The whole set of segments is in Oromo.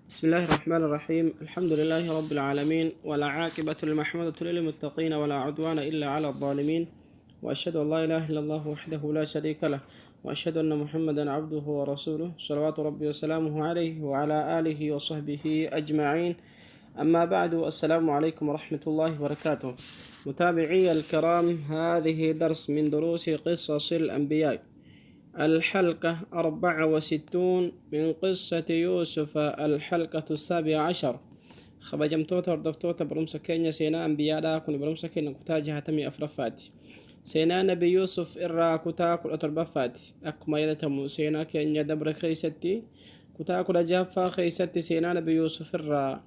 بسم الله الرحمن الرحيم. الحمد لله رب العالمين، ولا عاقبة المحمودة للمتقين، ولا عدوان إلا على الظالمين، وأشهد أن لا إله إلا الله وحده لا شريك له، وأشهد أن محمدا عبده ورسوله، صلوات ربي وسلامه عليه وعلى آله وصحبه أجمعين. أما بعد، السلام عليكم ورحمة الله وبركاته. متابعي الكرام، هذه درس من دروس قصص الأنبياء، الحلقة 64 من قصة يوسف، الحلقة 17. Kabajamtoota hordoftoota barumsa keenya seenaa ambiyaadhaa, kun barumsa keenya kutaa 64ffaati. Seenaa Nabi Yuusuf irraa kutaa 17ffaati. Akkuma yaadatamu, seenaa keenya dabre keessatti, kutaa 16ffaa keessatti, seenaa Nabi Yuusuf irraa,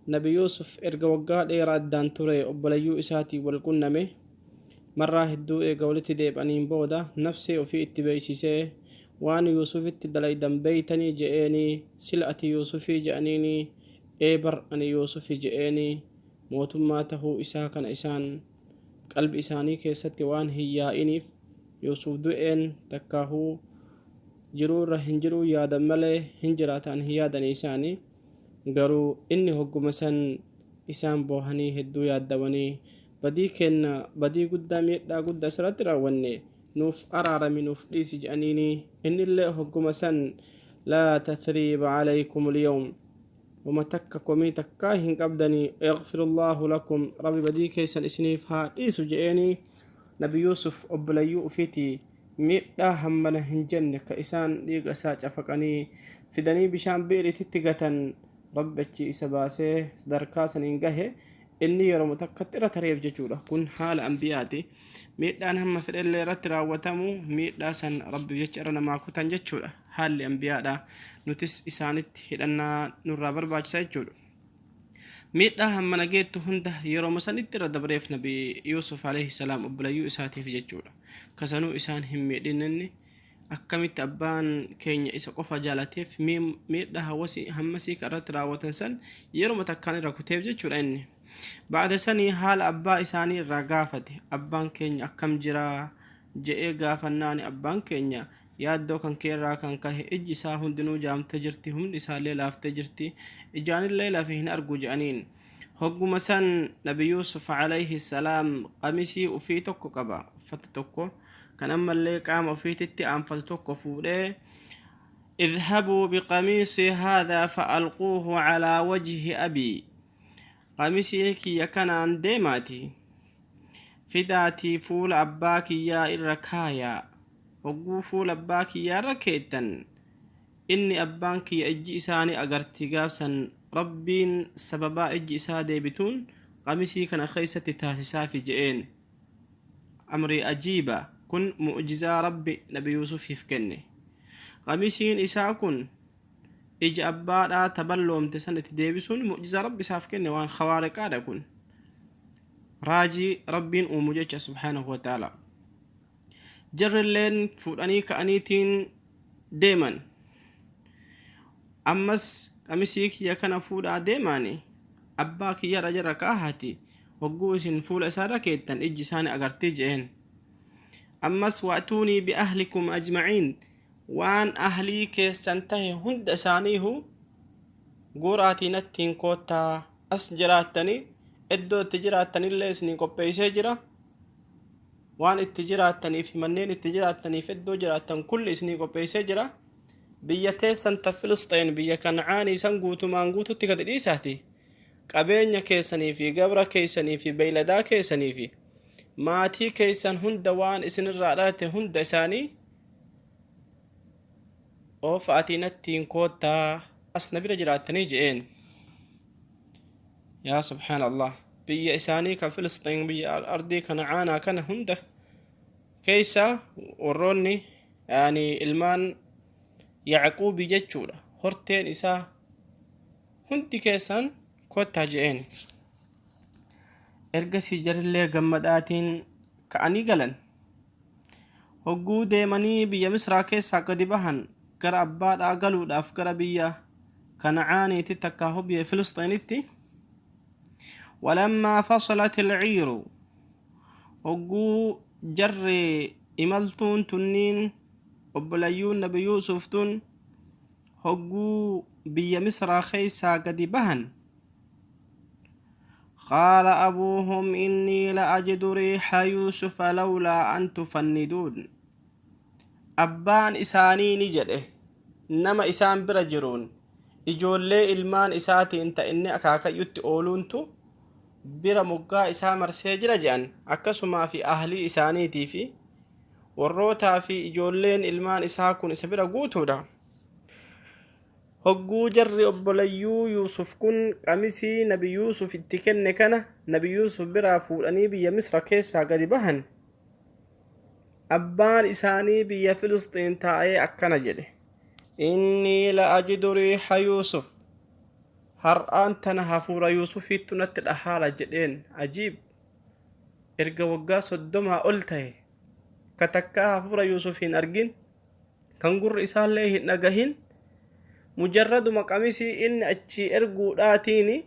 Nabi Yuusuf erga waggaa dheeraa addaan ture obboleeyyuu isaatii wal qunname. Marraa hedduu eega walitti deebi'aniin booda nafsee ofii itti beeksisee, waan Yuusufitti dalaydan beeytanii je'eenii. Sila ati Yuusufii je'aniinii, ee bar ani Yuusufi je'eenii. Mootummaa tahuu isaa kana isaan qalbi isaanii keessatti waan hin yaa'iniif, Yuusuf du'een takkaahuu jiruu irra hin jiruu yaadan malee hin jiraataan hin yaadanii isaanii. Garuu inni hogguma san isaan boohanii hedduu yaaddawanii, badii keenna, badii guddaa, miidhaa guddaa isirratti raawwanne, nuuf araarami, nuuf dhiisi je'aniini. Innillee hogguma san laa tathriiba calaykum alyawm, wama takka komii takkaa hin qabdanii, yaghfirullaahu lakum, Rabbi badii keessan isiniif haa dhiisu je'eeni. Nabi Yuusuf obboleeyyuu ufiiti miidhaa hammana hin jenne ka isaan dhiiga isaa cafaqanii fidanii bishaan bi'iriititti gatan, Rabbi achi isa baasee sadarkaa saniin gahe. Inni yeroo takkatti irra tareef jechuudha. Kun haala ambiyaati. Miidhaan hamma fedhellee irratti raawwatamu, miidhaa san Rabbi jecha irra namaa kutan jechuudha. Haalli ambiyaadha. Nutis isaanitti hidhannaa nurraa barbaachisa jechuudha. Miidhaa hammana geettu hunda yeroo sanitti irra dabreef Nabi Yuusuf alayhi salaam obboleeyyuu isaatiif jechuudha. Kasanuu isaan hin miidhin. Inni akkamitti abbaan keenya isa qofa jaalateef miidhaa hawasii hammasii ka irratti raawwatan san yeruma takkaan irra kuteef jechuudha. Inni ba'ada sanii haala abbaa isaanii irraa gaafate. Abbaan keenya akkam jiraa je'ee gaafannaani, abbaan keenya yaaddoo kan kee irraa kan kahe ijji isaa hundinuu jaamtee jirti, humni isaallee laaftee jirti, ijaanillee lafe hin argu je'aniin. Hogguma san Nabi Yuusuf alayhi salaam qamisii ufii tokko qaba, uffata tokko kan ammallee qaama ufiititti aanfatu tokko fuudhee, اذهبوا بقميصي هذا فألقوه على وجه أبي، qamisii kiyya kanaan deemaati fidaatii fuula abbaa kiyyaa irra kaayaa. Hogguu fuula abbaa kiyyaa irra keettan, inni abbaan kiyya ijji isaanii agarti. Gaafsan Rabbiin sababaa ijji isaa deebituun qamisii kana keessatti taasisaafi je'een. Amrii ajiiba kun, mu'jizaa Rabbi Nabi Yuusufiif kenne. Qamisiin isaa kun ija abbaadhaa taballoomte san itti deebisuun mu'jizaa Rabbi isaaf kenne, waan khawaariqaadha. Kun raajii Rabbiin uumu jecha subhaanahu wa ta'ala. Jarrilleen fuudhanii ka'aniitiin deeman. Ammas qamisii kiyya kana fuudhaa deemaani abbaa kiyyarra jara kaahaati, hogguu isin fuula isaarra keettan ijji isaani agartii je'een. Ammas wa'tuunii bi'ahlikum ajmaciin, waan ahlii keessan tahe hunda isaaniihu guuraatii nattiin koottaa, as jiraattanii, iddoo itti jiraattanillee isinii qopheessee jira, waan itti jiraattanii fi manneen itti jiraattaniif iddoo jiraattan kulli isinii qopheessee jira. Biyya teessan ta Filisxeen, biyya Kancaanii san guutumaan guututti gadi dhiisaati, qabeenya keessanii fi gabra keessanii fi beeyladaa keessanii fi maatii keessan hunda, waan isinirraa dhalate hunda isaanii oofaatii nattiin koottaa, as na bira jiraattanii je'een. Yaa subhaan Allah, biyya isaanii ka Filisxiin, biyya ardii Kancaanaa kana hunda keessa warroonni yaani ilmaan Yacquubii jechuudha, horteen isaa hundi keessan kottaa je'een. Ergasii jarillee gammadaatiin ka'anii galan. Hogguu deemanii biyya Misraa keessaa gadi bahan, gara abbaadhaa galuudhaaf gara biyya Kancaaniitti takkaa biyya Filisxiinitti, walammaa fasalat ilciiru, hogguu jarri imaltuun tunniin, obboleeyyuun Nabi Yuusuf tun Hogguu biyya Misraa keessaa gadi bahan, qaala abuuhum innii la ajidu riixa Yuusufa lawlaa an tufanniduun. Abbaan isaanii ni jedhe nama isaan bira jiruun, ijoollee ilmaan isaatiin ta inni akaakayyutti ooluuntu bira moggaa isaa marsee jira je'an, akkasumaa fi ahlii isaaniitii fi warrootaa fi ijoolleen ilmaan isaa kun isa bira guutuudha. Hogguu jarri obboleeyyuu Yuusuf kun qamisii Nabi Yuusuf itti kenne kana Nabi Yuusuf biraa fuudhanii biyya Misra keessaa gadi bahan, abbaan isaanii biyya Filisxiin taa'ee akkana jedhe: Innii la ajidu riixa Yuusuf, har'aan tana hafuura Yuusufiittu natti dhahaala jedheen. Ajiib! Erga waggaa 30 ol ta'e ka takkaa hafuura Yuusuf hin argin, kan gurri isaallee hin dhagahin, mujarraduma qamisii inni achii erguudhaatiin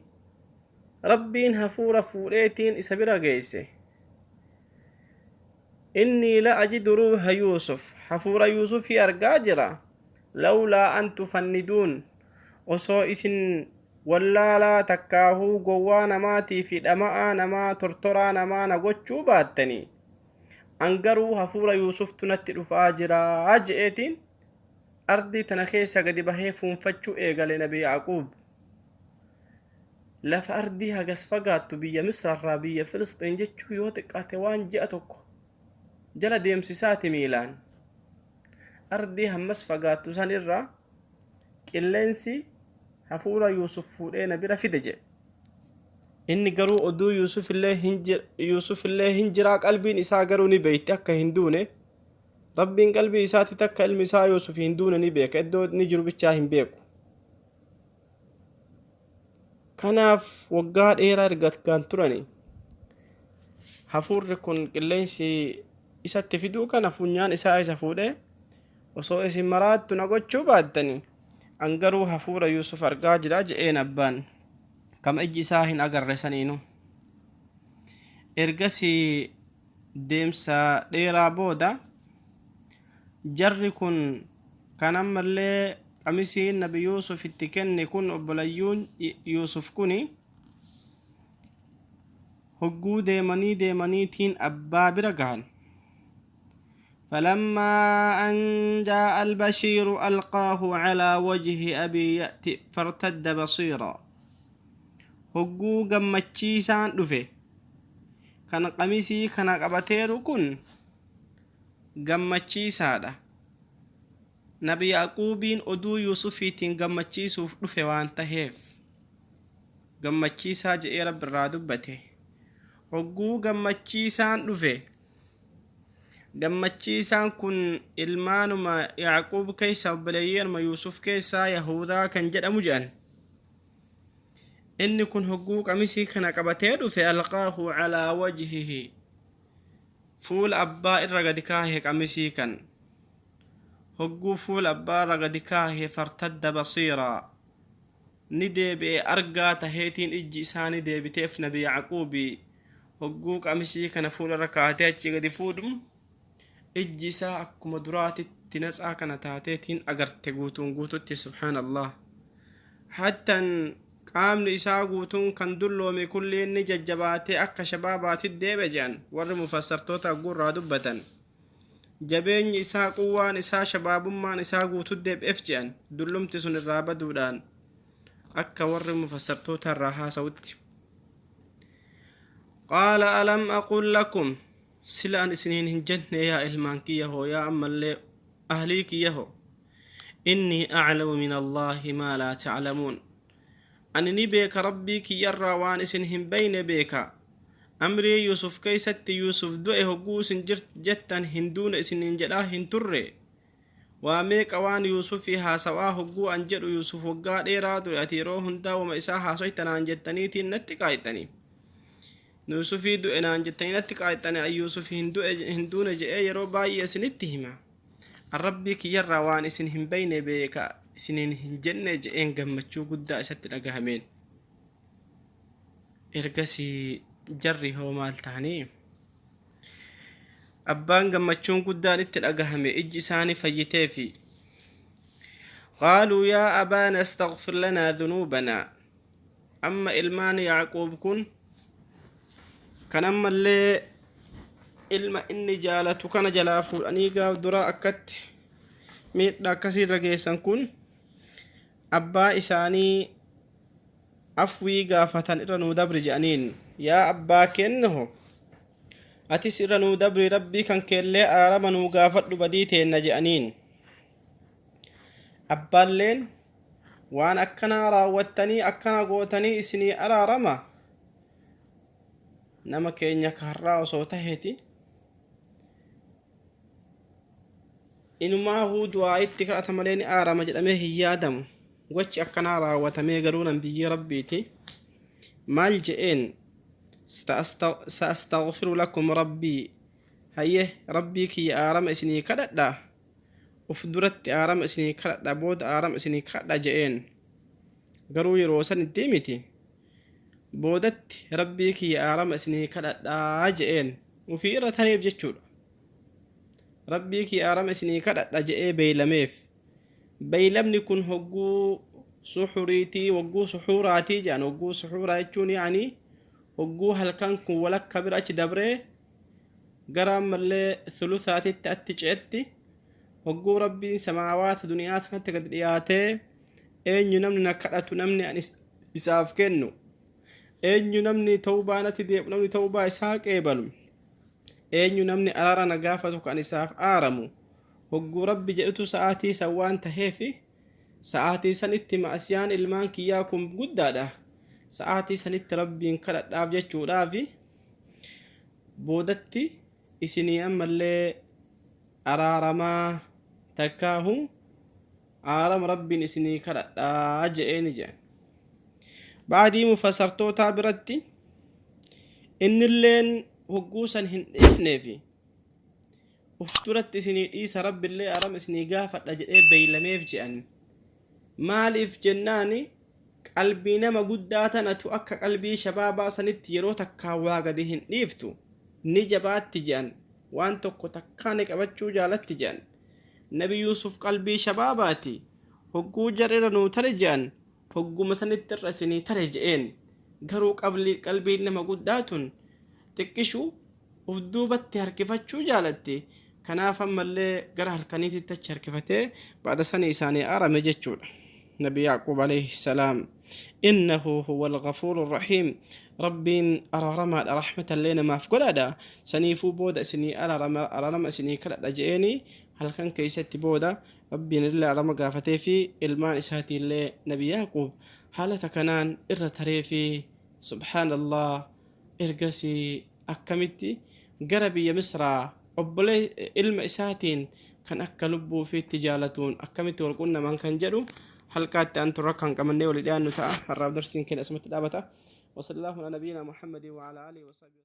Rabbiin hafuura fuudheetiin isa bira geesse. Innii la ajidu ruuha Yuusuf, hafuura Yuusufii argaa jira. Lawlaa an tufanniduun, osoo isin wallaalaa takkaahuu gowwaa namaatii fi dhama'aa namaa tortoraa namaa na gochuu baattanii, an garuu hafuura Yuusuftu natti dhufaa jira je'eetiin ardii tana keessa gadi bahee fuunfachuu eegale Nabi Yaaquub. Lafa ardii hagas fagaattu biyya Misrarraa biyya Filisxiin jechuu yoo xiqqaate waan ji'a tokko jala deemsisaati miilaan. Ardii hammas fagaattu san irraa qilleensi hafuura Yuusuf fuudhee na bira fide jedhe. Inni garuu oduu Yuusuf illee hin jiraa, qalbiin isaa garuu ni beekti akka hin duune. Rabbiin qalbii isaatti takka ilmi isaa Yuusuf hin duune ni beeka, iddoo inni jiru bichaa hin beeku. Kanaaf waggaa dheeraa erga gaan turani, hafuurri kun qilleensi isatti fiduu kana funyaan isaa isa fuudhee, osoo isin maraattu na gochuu baattani, an garuu hafuura Yuusuf argaa jira je'een abbaan kama ijji isaa hin agarre saniinu. Ergasii deemsa dheeraa booda jarri kun kan ammallee qamisiin Nabi Yuusuf itti kenne kun, obboleeyyuun Yuusuf kuni hogguu deemanii deemaniitiin abbaa bira gahan. فلما أن جاء البشير ألقاه على وجه أبي يأتي فارتد بصيرا. Hogguu gammachiisaan dhufe, kan qamisii kana qabateeru kun gammachiisaadha. Nabi Yaquubiin oduu Yuusufiitiin gammachiisuuf dhufe waan taheef gammachiisaa je'ee Rabbi irraa dubbate. Hogguu gammachiisaan dhufe, gammachiisaan kun ilmaanuma Yaaquub keessa, obboleeyyanuma Yuusuf keessaa Yahudaa kan jedhamu jedhan. Inni kun hogguu qamisii kana qabatee dhufe, ألقاه على وجهه, fuula abbaa irra gadi kaahe qamisii kan. Hogguu fuula abbaa irra gadi kaahe, فارتد بصيرا, ni deebi'e argaa taheetiin, ijji isaa ni deebiteef. Nabi Yaaquubi hogguu qamisii kana fuula irra kaatee achii gadi fuudhu, ijji isaa akkuma duraatitti natsaa kana taateetiin agarte guutuun guututti. Subhaan Allah! Hattan qaamni isaa guutuun kan dulloome kulliin ni jajjabaatee akka shabaabaatti deebe jedhan warri mufassartoota hagguu dubbatan. Jabeenyi isaa, quwwaan isaa, shabaabummaan isaa guutuu deebi'eef jedhan, dullumti sun irraa baduudhaan akka warri mufassartoota irraa haasa'utti. قال ألم أقل لكم, sila an isiniin hin jenne yaa ilmaan kiyya hoo, yaa ammallee ahlii kiyya hoo, إني أعلم من الله ما لا تعلمون, ani ni beeka Rabbii kiyyarraa waan isin hin beyne beeka. Amrii Yusuf keeysatti Yusuf du'e hogguu isin jettan, hin duune isiniin jedhaa hin turre? Waa meeqa waan Yusufii haasawaa hogguu an jedhu, Yusuf waggaa dheeraa ture, ati yeroo hundaa wama isaa haasoyta naan jettaniitiin natti qaayxanii. Yusufii du'e naan jettanii natti qaayxanii, an Yusuf hin duune je'ee yeroo baay'ee isinitti hima. An Rabbii kiyyarraa waan isin hin beyne beeka isiniin hin jenne je'een gammachuu guddaa isatti dhagahameen. Ergasii jarri hoo maal ta'anii? Abbaan gammachuun guddaan itti dhagahame, ijji isaanii fayyiteefi. Qaaluu yaa abaana astaghfir lanaa dhunuubanaa. Amma ilmaan Yacquub kun kan ammallee ilma inni jaalatu kana jalaa fuudhanii gaaf duraa akkatti miidhaa akkasii irra geessan kun abbaa isaanii afwii gaafatan, irra nuu dabri jedhaniin. Yaa abbaa kennaho, atis irra nuu dabri, Rabbii kan keellee araarama nuu gaafadhu, badii teenna jedhaniin. Abbaalleen waan akkanaa raawwattanii akkana gootanii isinii araarama? Nama keenya ka har'aa osoo taheeti inumaahuu du'aa itti kadhata malee ni aarama jedhamee hin yaadamu. Gochi akkanaa raawwatamee garuu nan biyyee Rabbiiti maal je'een? Sa'astaghfiru lakum rabbii, hayye, Rabbii kiyya aarama isinii kadhadha, uf duratti aarama isinii kadhadha, booda aarama isinii kadhadha je'een. Garuu yeroo san itti miti, boodatti Rabbii kiyya aarama isinii kadhadhaa je'een. Ufii irra tareef jechuudha. Rabbii kiyya aarama isinii kadhadha je'ee beeylameef. Beeylamni kun hogguu suxuriitii, hogguu suxuuraatii jedhan. Hogguu suxuuraa jechuun yaani hogguu halkan kun walakka bira achi dabree gara ammallee thuluthaatitti atti ce'etti, hogguu Rabbiin samaawaata duniyaa tanatti gad dhiyaatee, eenyu namni na kadhatu, namni ani isaaf kennu, eenyu namni tawbaa natti deebi'u, namni tawbaa isaa qeebalu, eenyu namni araara na gaafatu kan isaaf aaramu, hogguu Rabbi jedhutu sa'aatii san waan taheefi, sa'aatii sanitti ma'asiyaan ilmaan kiyyaa kun guddaadha, sa'aatii sanitti Rabbiin kadhadhaaf jechuudhaafi, boodatti isinii ammallee araaramaa takkaahu aarama Rabbiin isinii kadhadhaa je'eeni jedhan. Baadii mufassartootaa biratti innilleen hogguu san hin dhiifneefi, uf duratti isinii dhiisa, Rabbillee arama isinii gaafadha jedhee beeylameef je'an. Maaliif jennaani, qalbii nama guddaa tanatu akka qalbii shabaabaa sanitti yeroo takkaa waa gadi hin dhiiftu, ni jabaatti je'an. Waan tokko takkaa ni qabachuu jaalatti je'an. Nabi Yuusuf qalbii shabaabaati. Hogguu jarri irra nuu tare je'an, hogguma sanitti irra isinii tare je'een. Garuu qalbiin nama guddaa tun xiqqishu uf duubatti harkifachuu jaalatti. Kanaaf ammallee gara halkaniititti achi harkifatee ba'da sanii isaanii aarame jechuudha. Nabi Yacquub alayhi salaam, innahu huwa alghafuuru rahiim, Rabbiin araaramaadha, rahmatallee namaaf godhaadha. Saniifuu booda isinii araarama isinii kadhadha je'eeni halkan keessatti. Booda Rabbiin illee araarama gaafatee fi ilmaan isaatiillee Nabi Yacquub haalata kanaan irra taree fi subhaanallah. Ergasii akkamitti gara biyya Misraa obbolee ilma isaatiin kan akka lubbuu ofiitti jaalatuun akkamitti wal qunnaman kan jedhu halqaatti aanturra kan qabannee walii dhiyaannu ta'a. Har'aaf darsiin keenya asumatti dhaabata. Wa sallallahu ala nabiyina Muhammadin wa ala alihi wa sahbihi.